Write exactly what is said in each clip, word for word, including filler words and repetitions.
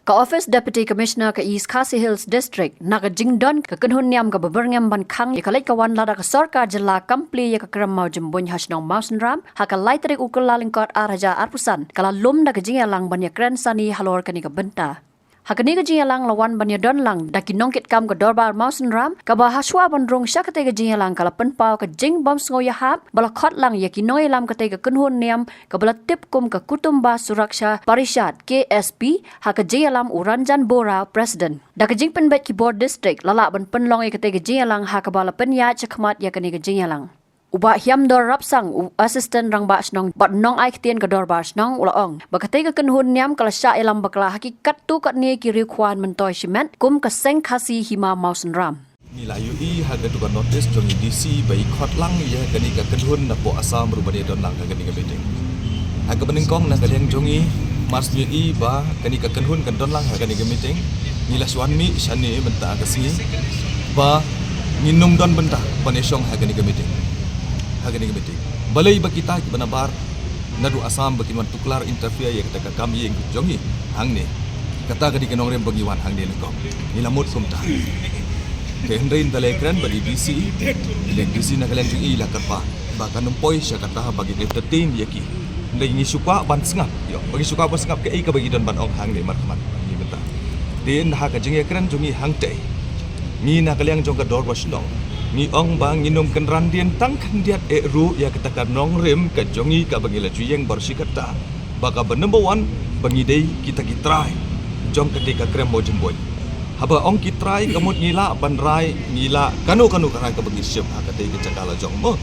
Ka Office Deputy Commissioner ka East Khasi Hills District, na ka jingdon ka kynhun niam kaba byrngem ban khang ïa ka leit ka wan lada ka sorkar jylla kam plie ïa ka krem mawjymbuiñ ha shnong Mawsynram ha ka lai tarik u Kyllalyngkot ar hajar arphew san, ka la lum da ka jingïalang ban ïakren sani halor kane ka bynta. Ha kane ka jingïalang la wan ban ïadon lang da ki nongkitkam ka dorbar Mawsynram, kaba hashwa ban rung sha katei ka jingïalang ka la pynpaw ka jingbym sngewïahap ba la khot lang ïa ki nongïalam katei ka kynhun niam kaba la tip kum ka Kutumba Suraksha Parishad, K S P, ha ka jingïalam u Ranjan Bora, President. Da ka jingpynbeit ki bor district, la lah ban pynlong ïa katei ka jingïalang ha kaba la pynïaid shakhmat ïa kane ka jingïalang. U Bah Hiamdor Rapsang, u Assistant Rangbah Shnong bad nongai ktien ka dorbar shnong, u la ong ba katei ka kynhun niam ka la shah ïalam bakla ha ki katto katne ki riewkhwan myntoi shimet kum ka Seng Khasi Hima Mawsynram. Ngi la ïohi ha kato ka notice jong i D C ba i khot lang ïa kane ka kynhun napoh Assam ruh ban ïadon lang ha kane ka meeting. Ha kaba nyngkong na ka liang jong ngi, mar shu ïohi ba kane ka kynhun kan don lang ha kane ka meeting, ngi la shu wan mih shane mynta ka sngi ba ngin ym don bynta ban ïashong ha kane ka meeting. Ha kane ka meeting. Balei ba kita kiba nabar naduh Assam ba kin wan tuklar, interfere ïa kata ka kam ïing jong ngi hangne. Kata ka dei ka nongrim ba ngi wan hangne nyngkong. Ngi la mut kumta. Te hynrei ynda la ïakren bad i D C, i D C na ka liang jong i la kyrpad ba kan ym poi sha kata ba kin entertain ïa ki. Hynrei ngi shu kwah ban sngap, ïoh, ba ngi shu kwah ban sngap kaei kaba ki don ban ong hangne markhmat. Ngi mynta, te ha ka jingïakren jong ngi hangtei, ngi na ka liang jong ka dorbar shnong, ngi ong ba ngin ym kynran dien tang khyndiat eh ruh ïa kata ka nongrim ka jong ngi kaba ngi la ju ïeng baroh shi katta, ba kaba number one, ba ngi dei kita ki trai jong katei ka krem mawjymbuiñ. Haba ong ki trai, ka mut ngi lah ban rai, ngi lah kano kano ka rai kaba ngi shim ha katei ka jaka la jong, mo.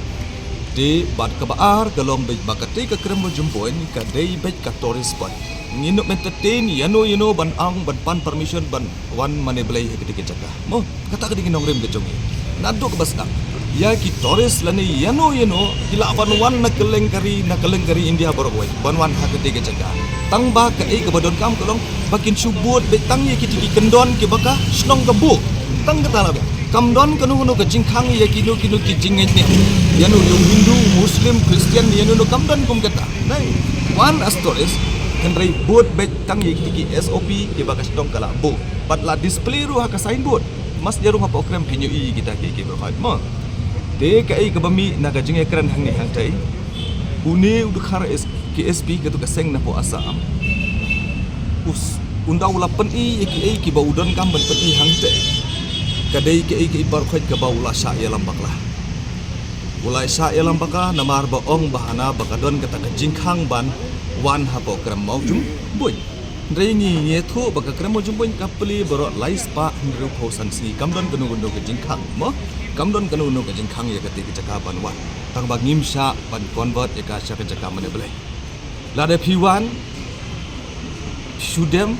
Te bad kaba ar ka long beit ba katei ka krem mawjymbuiñ ka dei beit ka tourist spot. Ngin ym entertain ïano ïano ban ong, ban pan permission ban wan mane blei ha katei ka jaka, mo. Kata ka dei ka nongrim ka jong ngi. Naduh kaba sdang, ïa ki tourist lane ïano ïano ki lah ban wan na kylleng ka ri, na kylleng ka ri India baroh kawei ban wan ha katei ka jaka. Tang ba kaei kaba donkam ka long ba kin shu bud beit tang ïa kitei ki kyndon kiba ka shnong ka buh. Tang kata la beit. Kam don kano kano ka jingkhang ïa kino kino ki jingngeit niam, ïano ïa u Hindu, Muslim, Christian, ïano ïano, kam don kum kata. Nai, wan as tourist, hynrei bud beit tang ïa kitei ki S O P kiba ka shnong ka la buh. Bad la display ruh ha ka signboard. Mas jarum hapoh krem phin ïohi kita ki, ki baroh, mo. Te kaei kaba mih na ka jingïakren hangne hangtei, une u dkhar S-, K S P, kato ka seng napoh Assam, us-, ynda u la pyni ïa kiei kiba u donkam ban pyni hangtei, ka dei kaei kaei baroh kaba u la shah ïalam bakla. U la shah ïalam bakla namar ba ong ba hana ba ka don kata ka jingkhang ban wan hapoh krem mawjymbuiñ. Hynrei ngi, ngi ïathuh ba ka krem mawjymbuiñ ka plie baroh lai spah hynriewphew san sngi, kam don kano kano ka jingkhang, mo. Kam don kano kano ka jingkhang ïa katei ka jaka ban wan. Tang ba ngim shah ban convert ïa ka sha ka jaka mane blei. Lada phi wan, phi shu dem,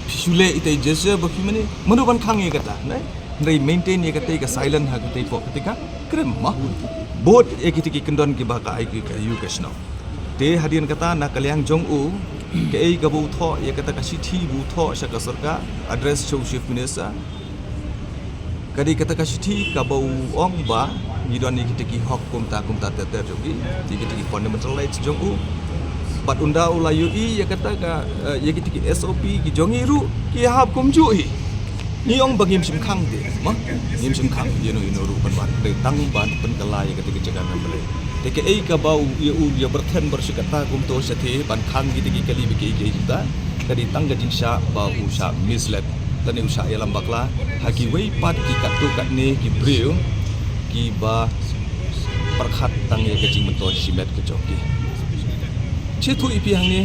phi shu leh itei i gesture ba phi mane, mano ban khang ïa kata, ne? Hynrei maintain ïa katei ka silent ha katei poh katei ka krem, mo. Bud ïa kitei ki kyndon kiba ka ai ki ka ïu ka shnong. Te hadien kata na ka liang jong u, kaei kaba u thoh, ïa kata ka shithi ba u thoh sha ka sorkar, address sha u Chief Minister, ka dei kata ka shithi kaba u ong ba ngi don ïa kitei ki hok kumta kumta ter ter jong ngi, ïa kitei ki fundamental rights jong u. Bad ynda u la ïohi ïa kata ka, eh, ïa kitei ki S O P ki jong ngi ruh ki hap kumjuh hi. Ngi ong ba ngim shym khang te, mo? Ngim shym khang ïano ïano ruh ban wan, dei tang ban pynkylla ïa katei ka jaka mane blei. Te kaei kaba u ïa, u ïa byrthen baroh shi katta kumto shathie ban khang kitei ki kali ba kiei kiei kita, ka dei tang ka jingshah ba u shah misled lane u shah ïalam bakla ha kiwei pat ki katto katne ki briew kiba pyrkhat tang ïa ka jingmyntoi shimet ka jong ki. Shu ïathuh ïa phi hangne,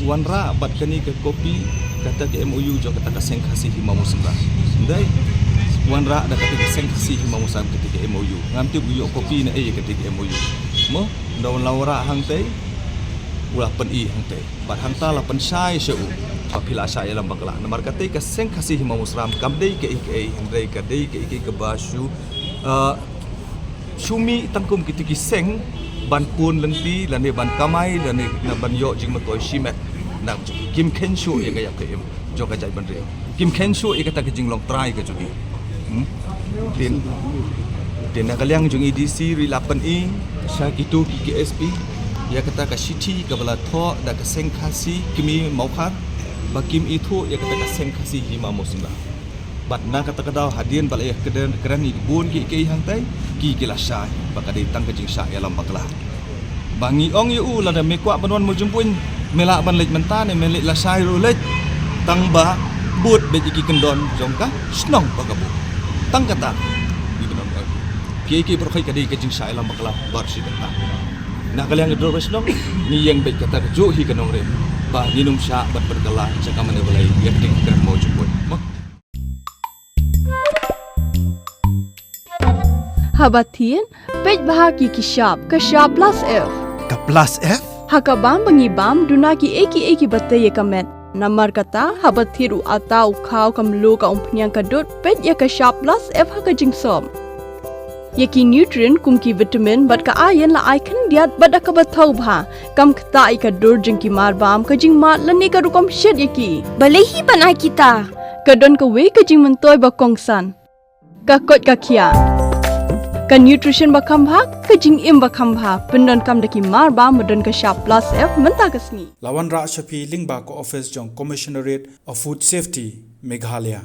wanrah bad kane ka kopi kata ka M O U jong kata ka Seng Khasi Hima Mawsynram. Dei, wanrah da kata ka Seng Khasi Hima Mawsynram kata ka M O U. Ngam tip u ïoh kopi na ei kata ka M O U. Mo, ynda u la wanrah hangtei, u la pyni hangtei. Bad hangta la pynshai sha u ba phi la shah ïalam bakla. Namar kata ka Seng Khasi Hima Mawsynram kam dei kaei kaei, hynrei ka dei kaei kaei kaba shu, ah, shu mih tang kum kitei ki seng ban pun lynti lane ban kamai lane na ban ïoh jingmyntoi shimet. Nang kim kheiñ shuh ïa ka ïap ka im jong ka jaitbynriew. Kim kheiñ shuh ïa kata ka jinglong trai ka jong ki. Hmm? Te, te na ka liang jong i D C ruh i la pyni sha kito ki K S P ïa kata ka shithi kaba la thoh da ka Seng Khasi Kmie Mawkhar. ba kim ithuh ïa kata ka seng Khasi Hima Mawsynram. Bad na kata ka daw hadien ba la ïa kren, kren ïa ki bun ki, ki hangtai, ki, ki la shai ba ka dei tang ka jingshah ïalam bakla. Ba ngi ong ïa u, lada me kwah ban wan Mawjympuin, me lah ban leit mynta ne me leit lashai ruh leit. Tang ba bud beit ïa ki kyndon jong ka shnong ba ka bud. Tang kata. Ngi ban ong ïa ki, ki baroh ka dei ka jingshah ïalam bakla baroh shi bynta. Na ka liang ka dur ba shnong, ngi ïeng beit kata kajuh hi ka nongrim ba ngin ym shah ban pynkylla sha ka mane balei ïa ka dei ka Mawjympuin. Mo? Haba thied, peit bha ki, ki shap, ka shap plus F. Ka plus F? Ha ka bam ba ngi bam, duna ki ei ki ei kiba tei ïa ka met. Namar kata, haba thied u atta, u khaw, ka mluh, ka umphniang, ka dud, peit ïa ka shap plus F ha ka jingsop. Ïa ki nutrient kum ki vitamin bad ka iron la ai khyndiat bad da kaba thaw bha. Kam ktah ïa ka dur jong ki marbam, ka jingmad lane ka rukom shet ïa ki. Balei hi ban ai kita? Ka don kawei ka jingmyntoi ba kongsan. Ka koit ka khiah. Ka nutrition ba kham bha, ka jingim ba kham bha. Pyndonkam da ki marbam ba don ka shap plus F mynta ka sngi. La wanrah sha phi lyngba ka office jong Commissionerate of Food Safety, Meghalaya.